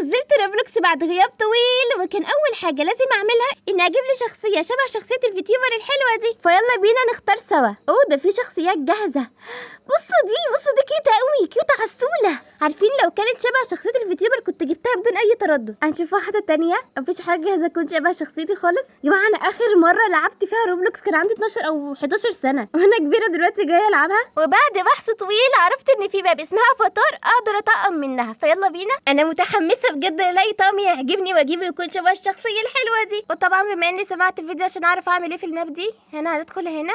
نزلت Roblox بعد غياب طويل، وكان اول حاجة لازم اعملها ان اجيب لي شخصية شبه شخصية ال VTuber الحلوة دي. فيلا بينا نختار سوا. اوه ده في شخصيات جاهزة. بصوا دي، بصوا دي cute قوي، cute عسوله. عارفين لو كانت شبه شخصية ال VTuber كنت جبتها بدون اي تردد. هنشوف واحدة تانية. مفيش حاجة جاهزة تكون شبه شخصيتي خالص. يا جماعة انا اخر مرة لعبت فيها Roblox كان عندي 12 او 11 سنة، وانا كبيرة دلوقتي جاية العبها. وبعد بحث طويل عرفت ان في map اسمها افاتار اقدر اطقم منها، فيلا بينا. انا متحمسة بجد الاقي طقم يعجبني واجيبه يكون شبه الشخصية الحلوة دي. وطبعا بما اني سمعت الفيديو عشان اعرف اعمل ايه في ال map دي، هنا هندخل هنا.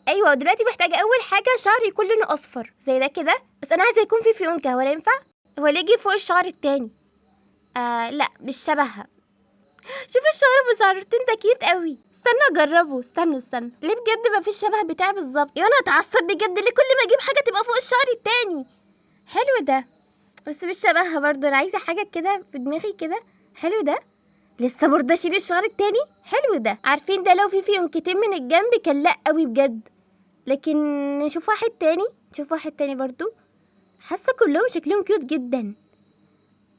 ايوه ودلوقتي محتاجه اول حاجة شعري يكون لونه اصفر زي ده كده، بس انا عايزه يكون في فيونكه. ولا ينفع؟ هو ليه يجي فوق الشعر التاني؟ لا مش شبهها. شوف الشعر ابو زعرتين ده cute قوي. استنى اجربه، استنوا استنوا. ليه بجد مفيش شبه بتاعي بالظبط؟ يا انا اتعصب بجد، ليه كل ما اجيب حاجة تبقى فوق الشعر التاني؟ حلو ده بس مش شبهها برضو. انا عايزه حاجة كده في دماغي كده. حلو ده، لسه برضه اشيل الشعر التاني. حلو ده. عارفين ده لو في فيونكتين من الجنب كان لا قوي بجد. لكن نشوف واحد تاني، نشوف واحد تاني برضو. حاسه كلهم شكلهم cute جدا.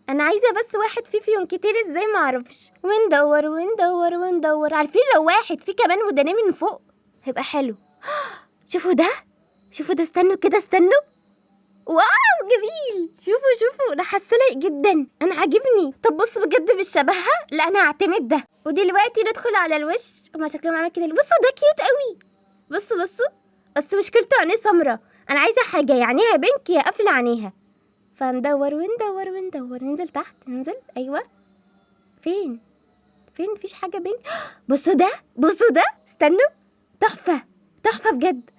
انا عايزه بس واحد فيه فيونكتين، ازاي ما اعرفش. وندور وندور وندور. عارفين لو واحد فيه كمان ودانين من فوق هيبقى حلو. شوفوا ده، شوفوا ده، استنوا كده استنوا. wow جميل. شوفوا شوفوا، انا حاسه لايق جدا، انا عاجبني. طب بصوا بجد مش شبهها، لا انا هعتمد ده. ودلوقتي ندخل على الوش. هما شكلهم عامل كده. بصوا ده cute قوي. بصوا بصوا، بس مشكلته عينيه سمرة. انا عايزه حاجة يا عينيها pink يا قافله عينيها. فندور وندور وندور، ننزل تحت، ننزل. ايوه فين فين؟ مفيش حاجة pink. بصوا ده، بصوا ده، استنوا. تحفة تحفة بجد.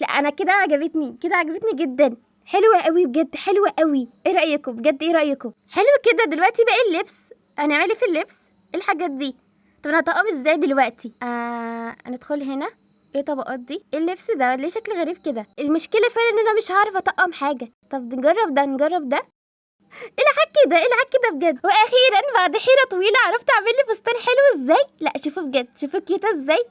لا انا كده عجبتني، كده عجبتني جدا. حلوة قوي بجد، حلوة قوي. ايه رايكم بجد؟ ايه رايكم؟ حلو كده. دلوقتي باقي اللبس. هنعمل ايه في اللبس؟ ايه الحاجات دي؟ طب انا هطقم ازاي دلوقتي؟ ندخل هنا. ايه الطبقات دي؟ ايه اللبس ده؟ ليه شكل غريب كده؟ المشكلة فعلا ان انا مش هعرف اطقم حاجة. طب نجرب ده، نجرب ده. ايه العك ده؟ ايه العك ده بجد؟ واخيرا بعد حيره طويلة عرفت اعمل لي فستان حلو ازاي. لا شوفوا بجد، شوفوا cute ه ازاي.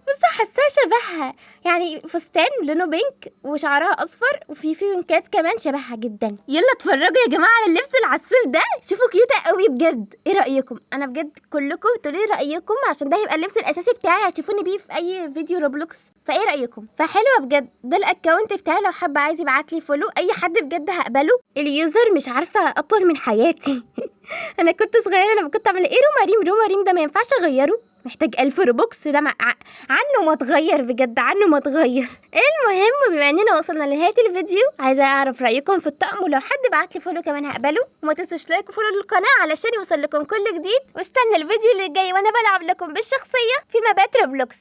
بس حاساها شبهها، يعني فستان لونه pink وشعرها اصفر وفي فيونكات كمان شبهها جدا. يلا اتفرجوا يا جماعة على اللبس العسول ده، شوفوا cute ه قوي بجد. ايه رايكم؟ انا بجد كلكم تقولوا لي رايكم، عشان ده هيبقى اللبس الاساسي بتاعي، هتشوفوني بيه في اي فيديو Roblox. فايه رايكم؟ فحلوه بجد. ده ال account بتاعي، لو حد عايز يبعت لي follow اي حد بجد هقبله. ال user مش عارفه اطول من حياتي. انا كنت صغيرة لما كنت اعمل ايه روما ريم، روما ريم ده ما ينفعش اغيره، محتاج 1000 Robux. لا عنه ما اتغير بجد، عنه ما اتغير. المهم بما اننا وصلنا لنهاية الفيديو، عايزه اعرف رايكم في الطقم، ولو حد بعت لي follow كمان هقبله. وما تنسوش like و follow للقناة علشان يوصل لكم كل جديد. واستنى الفيديو اللي جاي وانا بلعب لكم بالشخصية في map ات Roblox.